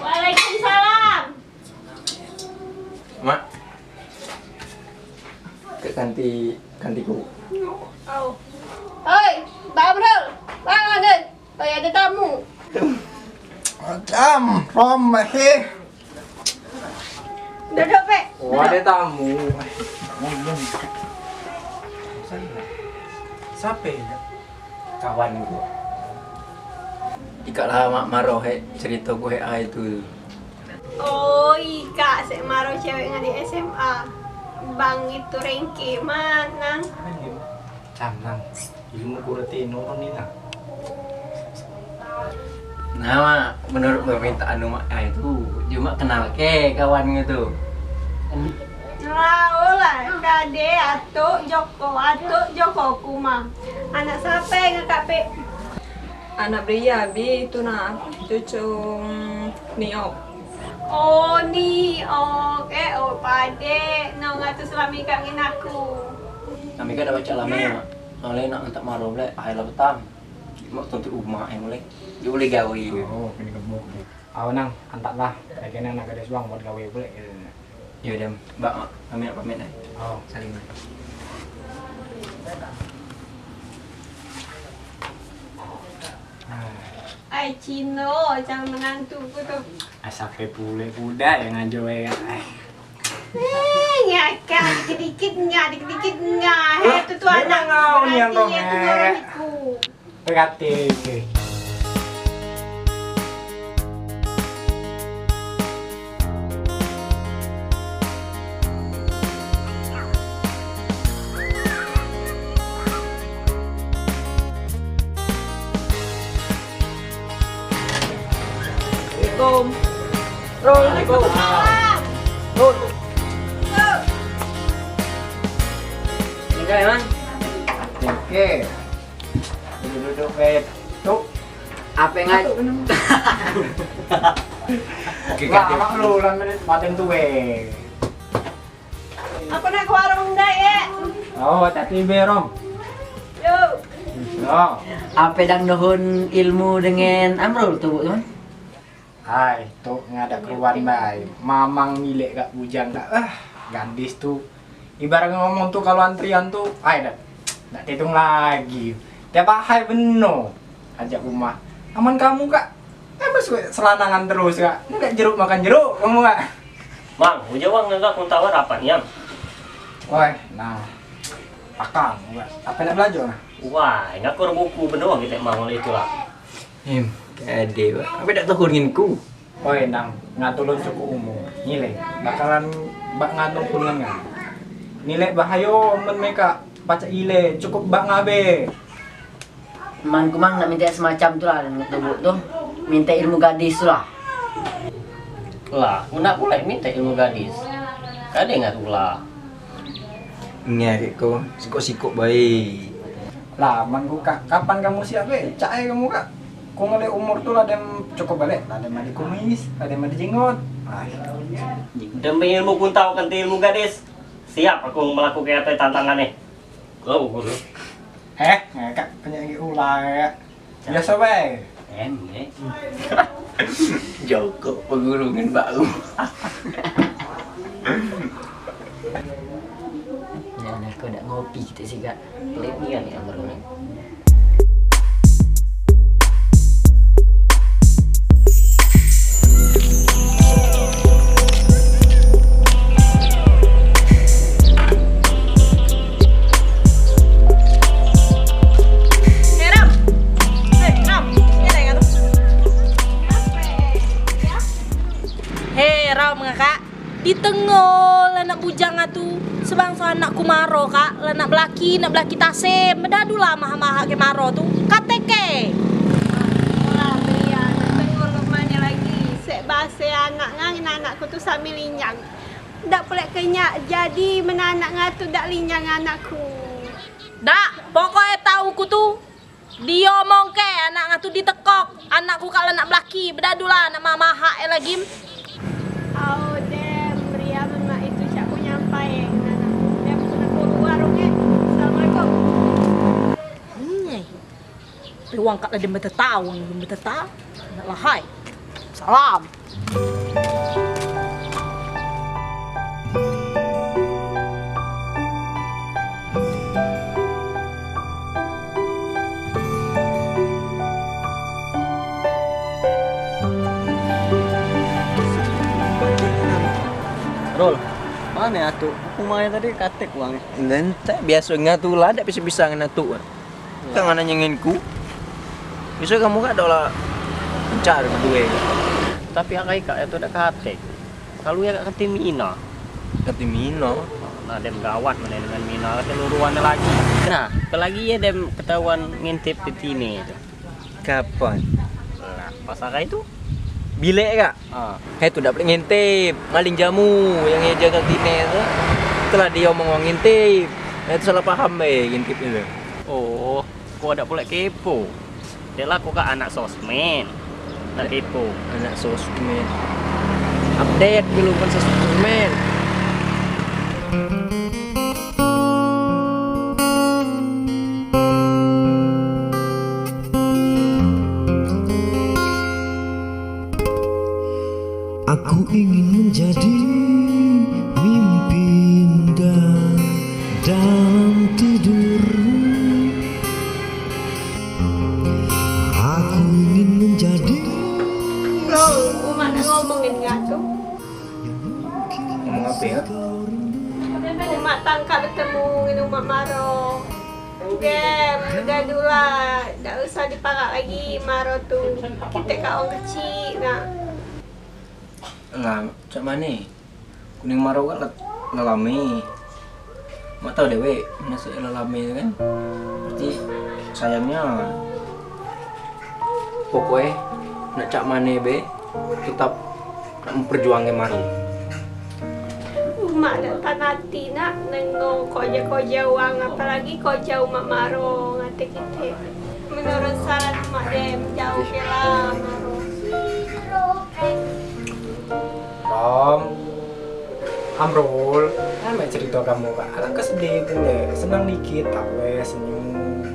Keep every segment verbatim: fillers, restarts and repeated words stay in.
Waalaikumsalam. Mak. Ke kanti, kantiku. Oh. Hoi, Bang Amrul. Bang Amrul. Hoi, ada tamu. Macam, Rom, masih. Duduk, Pek. Oh, ada tamu. Ngomong. Siapa ya? Kawan ku. Ikak lah mak maroh hek cerito ku hek ai tu. Oh, ikak sek maroh cewek ngadi S M A. Bang itu rengke manang. Canang, ilmu ku reti nurun ni nah. Nah, mak, menurut permintaan mak ai tu, cuma kenal ke kawan tu. Lah, olah, kade atuk Joko, atuk Joko ku mah. Anak sape ngakak, Pek? Anak Bria, Bi, itu nah, cucu Niok. Oh, Niok, eh, oh, pade, no ngatu selami kak ngen aku. Kami kan dah pacak lame, Mak. Soale nak ngentak maro pule, ai lah petang. Mak tuntut umak yang mulai. Dia boleh gawe. Oh, kena gemuk ni. Aw, Nang, antak lah. Lagi anak gadis bang buat gawe pule. Yo, dem. Mbak, Mak, kami nak pamit, eh. Oh. Salim, eh. Ai, Cino, calon menantuku tu. Ai, sape pule budak yang ngajo e, ai. Eh, ngakak dikit-dikit ngah, dikit-dikit ngah. Eh, tu, tu anak berarti ya, tu orang iku. Berarti. Assalamualaikum. Assalamualaikum. Nih, Kak, emang? Oke. Duduk-duduk, Beb. Tuh. Ape ngan? Oke, Kak. Lama lu, lama ni, paten tuwe. Aku nak ke warung dah, ye. Oh, hati-hati be, Rom. Yo. Yo. Ape dang nuhun ilmu dengan Amrul tu, Buk, tu? Ai, tu ngadak keruan bae. Mamang milek kak bujang kak. Ah, gadis tu. Ibarat ngomong tu kalu antrian tu, ai dak, dak tetung lagi. Tiap ahai beno ajak ke rumah. Aman kamu, Kak? Kan masuk selanangan terus, Kak. Ni dak jeruk makan jeruk kamu, Kak. Mang, ujak wang ngagak mun tawar apat nian? Woi, nah. Akang, Kak. Ape nak belajar, nah? Wah, ngaku buku beno wang kitek mang oleh itu lah. Em, kade, Pak. Ape dak tuhun ngen ku? Oi, Nang, ngatu lon cukup umur. Nilai, bakalan bak nganu pun ngan. Nilai bahayo men meka pacak ile, cukup bak ngabe. Man ku mang nak minta semacam tu lah, dengan tubuk tu. Minta ilmu gadis tu lah. Lah, ku nak pulek minta ilmu gadis. Kade ngatu lah. Ngek ko, sikok-sikok bae. Lah, man ku, Kak, kapan kamu siap, be? Cak e kamu, Kak. Ku ngeliat umur tu lah dem cukup balek, lah dem ade kumis, lah dem ade jenggot. Ai. Demi ilmu kuntau kanti ilmu gadis, siap aku melakukan ape tantangan ni. Kau guru. Heh, Kak, penyakit ular, Kak. Biaso bae. Em, eh. Jokok pegulungan bau. Nah, nah, kau dak ngopi kite sikak. Pelit nian ni amar orang. Hei, Ram. Hei, Ram. Hei, Ram, ngakak. Di tengo lah nak bujang tu. Sebangso anak ku maro, Kak. Lah nak belaki, nak belaki tasem. Bedadu lah mahak-mahak ke maro tu. Kateke. Olah, Bria, nak tengo lemahnya lagi. Sek base anak ngan anak ku tu sami linyang. Dak pulek kenyak jadi men anak ngatu dak linyang anakku. Dak, pokok e tau ku tu. Diomongke anak ngatu ditekok. Anakku kak la nak belaki, bedadu la nak mahak-mahak e lagi. Au dem, Ria, men mak itu cak ku nyampai e ngan anakku. Dem, ku nak keluar wong e. Assalamualaikum. Nyai. Wang kak la dem betetau, wang dem betetau. Nak lahai. Lam. Rul, mane atuk? Umahnyo tadi katek uwangnyo. Lentek, biaso ngatu lah, dak bisa-bisa ngan atuk. Kang ana nyengin ku. Biso kamu kak dak olah encar kedue. Tapi akai kak itu dak katek. Kalu ye kak kati Mina. Kati Mina? Nah, dem gawat mane dengan Mina, kati luruan lagi. Nah, apelagi ye dem ketahuan ngintip di tine itu. Kapan? Nah, pas akai itu. Bilek kak? Ah. He tu dak boleh ngintip, maling jamu yang ye jaga tine tu. Itulah dio omong wong ngintip. He tu salah paham be ngintip itu. Oh, kau dak pulek kepo. Dek lah kau kak anak sosmed. Nak kepo. Anak sosmed. Update dulu kan sosmed. Aku ingin menjadi mimpi indah dalam tidur. Aku ingin menjadi. Bro, umak nak ngomong dengan tu. Ngomong ape ya? Umak tangkap betemu dengan umak Maro. Dem, udah dulu lah, dak usah diparak lagi Maro tu. Kite kak wong kecik nak. Lah, cak mane? Kuning Maro kak la-, la lame. Mak tau dewek, nasib la lame tu kan. Berarti sayangnyo. Pokoknyo nak cak mane be, tetap nak memperjuangke Maro. Umak dak tan ati nak nengok koja-koja wang, apalagi koja umak Maro ngate kite. Menurut saran umak dem, jauh ke lah Maro. Rom, Amrul, ame cerito kamu kak, alangkah sedih pule, senang dikit, tawe, senyum.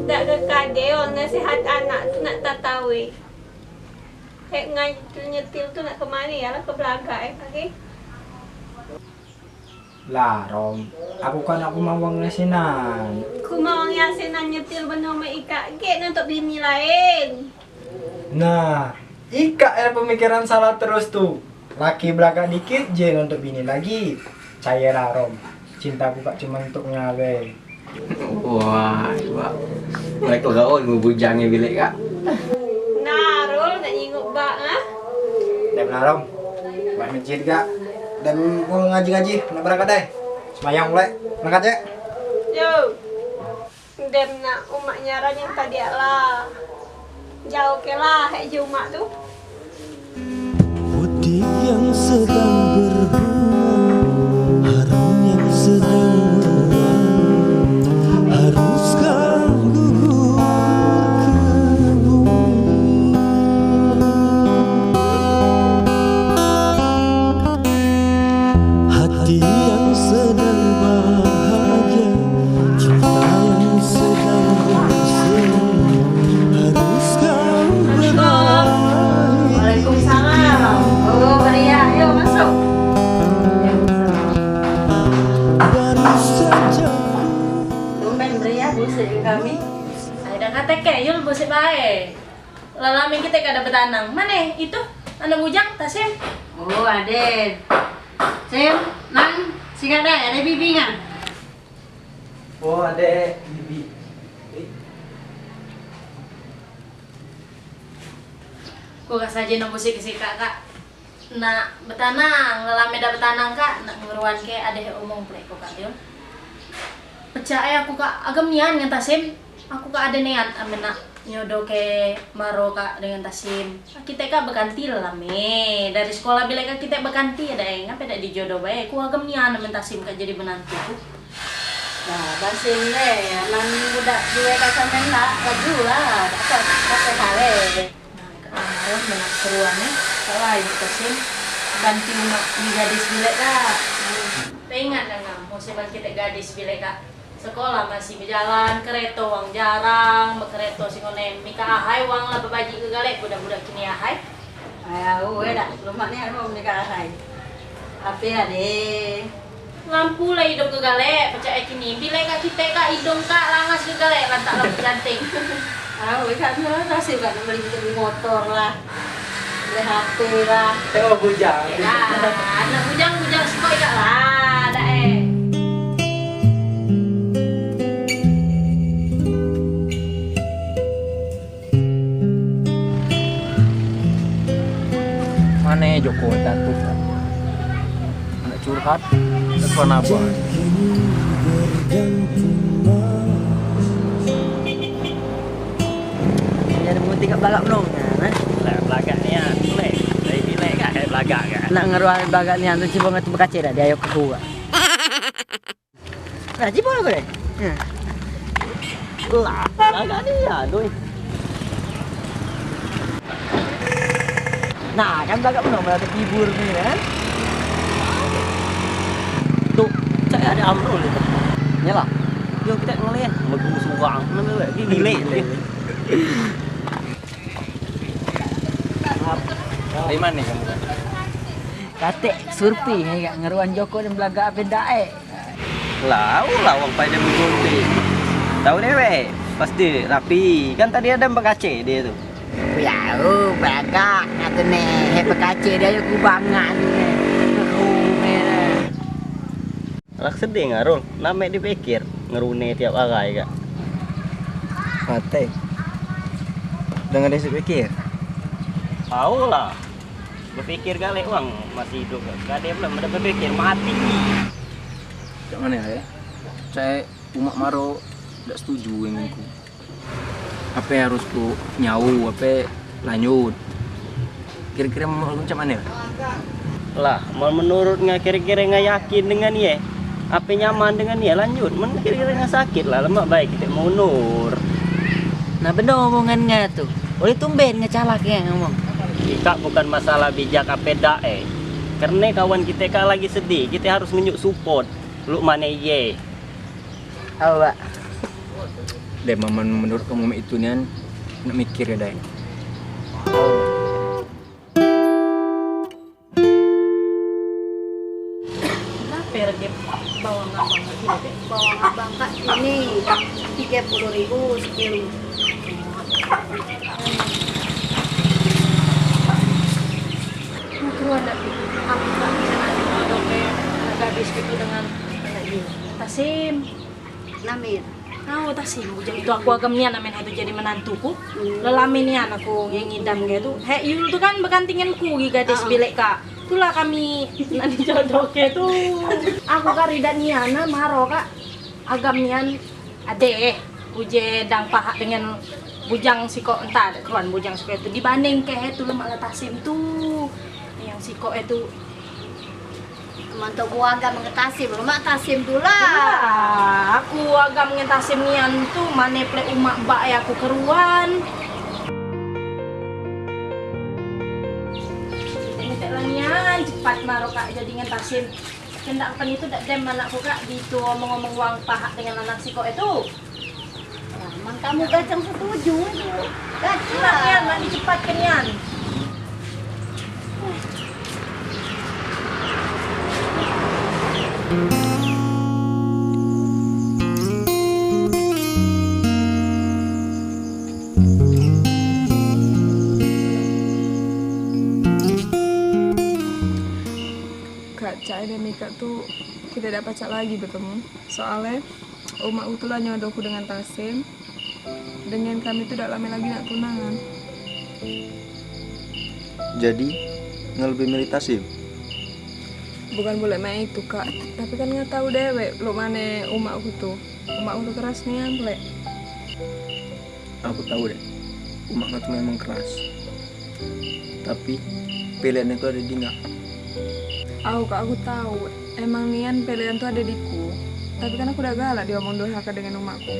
Dak ke kade, wong nasihat anak tu nak tatawe. Hek ngantul nyetil tu nak kemane ya lah, ke belagak eh kaki. Lah, Rom, aku kan aku mawang yasinan. Ku mawang yasinan nyetil benung me ikak, gek nontok bini lain. Nah, ikak ya pemikiran salah terus tu. Laki belagak dikit je nontok bini lagi. Cayelah, Rom. Cintaku kak cuma untuknya be. Wah, wah. Mereka gaul ngu bujangnyo bilek kak. Nah, Rul nak nyinguk bak ah. Dem lah, Rom. Bak masjid kak. Dem ku ngaji-ngaji, nak berangkat deh. Semayang pulek. Berangkat, Cek. Yo. Dem nak umak nyaran yang tadi lah. Jauh ke lah, hek je umak tu. Putih yang sedang berbunga, harum yang sedang mewangi, haruskah gugur ke bumi? Hati yang sedang bahagia, cinta yang sedang bersemi, harus kau berakhir. Waalaikumsalam. Oh, Maria, ayo masuk. Baru saja. Tumben Maria, busuk kami. Ai dah kate ke, Yul, busuk bae. Lah lame kite kada betanang. Mane itu anak bujang, Tasim? Oh, ade. Sim, nang, sikak dai, ade bibi ngan? Oh, ade bibi. Ku kak saje nang musik sikak, Kak. Nak betanang, lah lame dak betanang, Kak. Nak ngeruanke ade omong pulek ku, Kak Yul. Pecak e aku, Kak, agam nian ngan Tasim. Aku, Kak, ade niat amen nak nyodoke Maro, Kak, dengan Tasim. Kite, Kak, bekanti lah lame. Dari sekolah bilek, Kak, kite bekanti ade, ngape dak dijodo bae? Ku agam nian amen Tasim, Kak, jadi menantu ku. Nah, Tasim be, amen budak due, Kak, samen nak laju lah, dak usah, dak usah kale. Nah, Kak Amron, menang seruan, eh. Kak lain, Kak Sim. Ganti umak ni gadis bilek, Kak. Teingat dah ngam, musim kite gadis bilek, Kak. Sekolah masih bejalan, kereto wang jarang, bekereto sing ngonem. Mika ahai wang lah bebajik ke galek, budak-budak kini ahai. Au, eh, dak. Lemak ni anu ni kak ahai. Ape ade? Lampu la idop ke galek, pecak e kini. Bilek kak kitek kak idong kak langas ke galek lantak lampu janting. Au, eh, kak ni lah nasib kak nak beli, beli motor lah. Beli H P lah. Tengok bujang. Lah, anak bujang, bujang sikok kak lah, dak eh. Mane Joko tatu? Nak curhat, telepon abang. Jadi muti kat belagak belum, eh? Lah, belagak nian, boleh. Dari bilek kak, kayak belagak kak. Nak ngeruan belagak nian tu, cuba ngat bekace dah, dia ayo ke gua. Nah, jibo aku deh. Nah. Lah, agak dia, doi. Nah, kan agak menang malah terhibur ni kan. Tu, cak ada Amrul itu. Nyelah. Yo kita ngelih, megu surang. Mana lagi nilai. Dari mana kamu? Katek surpi ni kak, ngeruan Joko dan belaga ape dae. Lau lah wong pai dia begunting. Tahu dewek, pasti rapi. Kan tadi ada bekace dia tu. Yau, belagak ngato ne, he bekace dia yo kubangan ne. Aku ne. Alah sedih ngarul, namek dipikir, ngerune tiap arai kak. Mate. Dengan dia pikir. Tahu lah. Bepikir galek wang masih idup. Gak ade pula dak bepikir mati. Cak mane ya? Cak umak maro dak setuju dengan ku. Ape harus ku nyau, ape lanjut? Kira-kira menurut cak mane? Lah, men menurut nga kira-kira nga yakin dengan ye? Ape nyaman dengan ye? Lanjut. Men kira-kira nga sakit lah, lemak baik kite mundur. Nah, bener omongan nga tu. Oleh tumben ngecalak ye ngomong. Ikak bukan masalah bijak ape dak eh. Karne kawan kite kak lagi sedih, kite harus nunjuk support. Luk mane ye. Au, Pak. Deh, men menurut kamu mek itu nian, nak mikir ya, Dai. Berapa harga bawang abang lagi, Dek? Bawang abang kak ini tiga puluh ribu sekilo. Nah, keruan dak, Pi? Aku kak bisa nak jodoh ke anak gadis gitu dengan anak dia. Tasim. Namit. Au, Tasim, bujang itu aku agam nian amen itu jadi menantuku. Hmm. Lelame nian aku yang ngidam ke tu. Hek Yul tu kan bekantinganku gi gadis bilek kak. Itulah kami nak dijodoh ke tu. Aku kak ridak nian, nah, maro kak. Agam nian ade, uje dang pahak dengan bujang sikok, entah ade keruan bujang sikok itu dibanding ke tu lemak la Tasim tu. Yang sikok itu. Mantuk ku agam ngen Tasim, lemak Tasim tu lah. Aku agam ngen Tasim nian tu, mane plek umak bak e aku keruan. Ini tek lah nian, cepat maro kak jadi ngen Tasim. Kendak pen itu dak dem anakku kak, gitu omong-omong wang pahak dengan anak sikok itu. Lah, man kamu gacang setuju tu. Gacang. Nak nian, nak dicepatke nian. Kak, cak e dan Mika tu kite dak pacak lagi betemu. Soale umakku tu la nyodohku dengan Tasim. Dengan kami tu dak lame lagi nak tunangan. Jadi, nga lebih milih Tasim? Bukan pulek mak itu, Kak. Tapi kan nga tau dewek luk mane umakku tu. Umakku tu keras nian pulek. Aku tau deh, umak kau tu memang keras. Tapi, pilihan itu ada di nga. Au, Kak, aku tau. Emang nian pilihan tu ada di ku. Tapi kan aku dak galak diomong durhaka dengan umakku.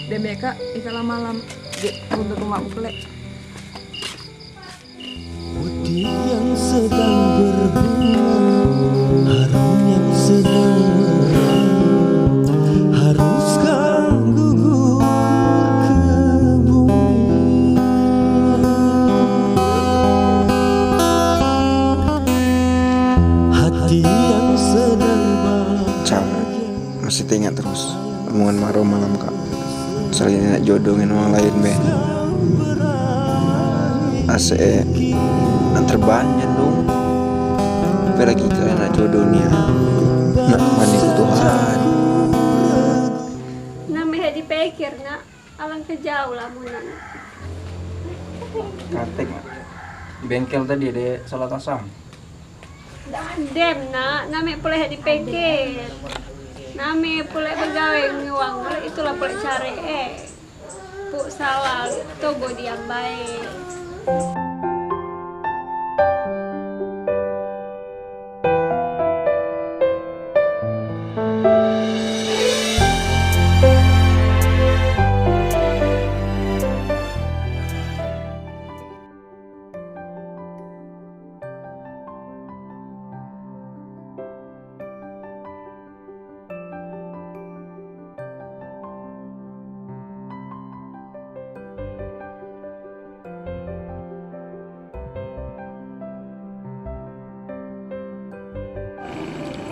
Dan biar, Kak, ikak lama-lama. Dek, untuk umakku pulek. Putih yang sedang berbunga, harum yang sedang meraung, haruskah gugur ke bumi? Masih teingat terus omongan Maro malam kak. Selain enak jodoh ngan wong lain be. Asek e nak terbanyan dong. Apalagi kalian nak jodoh nia. Nak kemana ke Tuhan? Nambah dipikir nak. Alangkah jauh lamunan. Katek, Mak. Bengkel tadi ada salah tasang. Dak dem, nak. Name pulek dipikir. Name pulek begawe ngiwang. Pulek itulah pulek care, eh. Puk salah, tobo diam bae.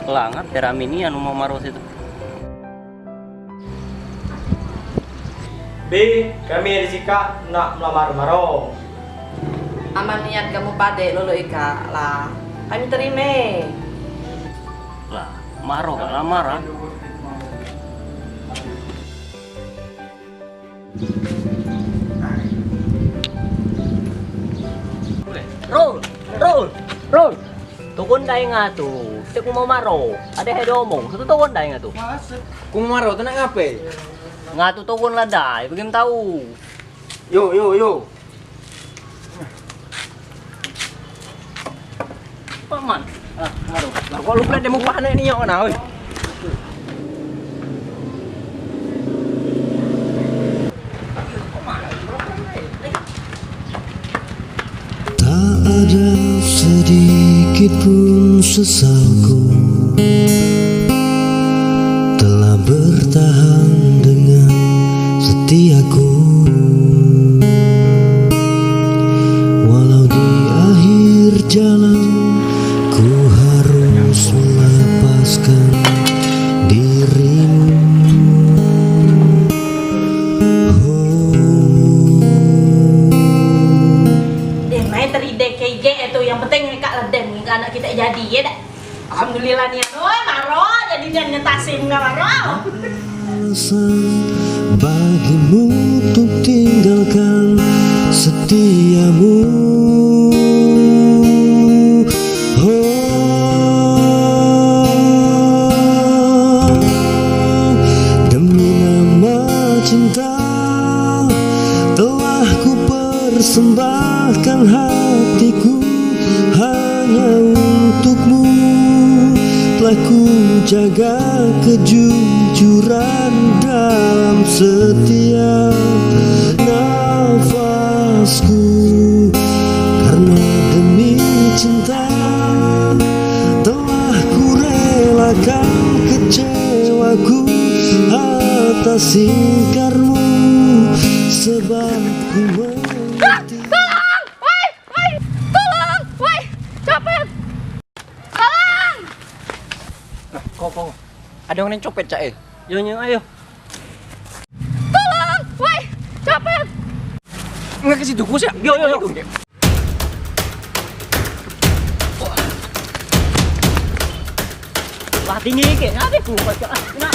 Langat ya rami ni anu mau Maro situ. Bi, kami ada sikak nak melamar Maro. Aman niat kamu pade lolo ikak lah. Kami terima. Lah, Maro kak lamar ah. Rul, Rul, Rul. Turun dai ngatu. Cek ku mau Maro. Ada yang diomong. Satu turun dai ngatu. Ku mau Maro tu nak ngape? Ngatu turun lah dai. Bagi tahu. Yo, yo, yo. Paman. Ah, aduh. Lah kok lu pula demo panek ni yo nah, oi. Tak ada sedikit pun sesalku telah bertahan dengan setiaku. Walau di akhir jalan ku harus melepaskan dirimu. Oh. Dem, main teridek ke ige itu, yang penting ngekak lah dem, ngekak anak kita jadi, ya dak? Alhamdulillah nian, oi Maro, jadi nian ngetasin dah Maro. Alasan bagimu untuk tinggalkan setiamu. Oh, demi nama cinta telah ku persembahkan hatiku hanya untukmu. Telah ku jaga kejujuran dalam setiap nafasku. Karena demi cinta telah ku relakan kecewaku atas ingkarmu. Sebab ku mengerti. Tolong! Woi! Woi! Tolong! Woi! Copet! Tolong! Nah, kau, kau. Ada orang yang copet, Cak, eh? Yo, yo, ayo. Tolong! Woi! Copet! Enggak ke situ, ku siap. Yo, yo, yo. Wah, tinggi ke. Ada ku, Cak. Nah.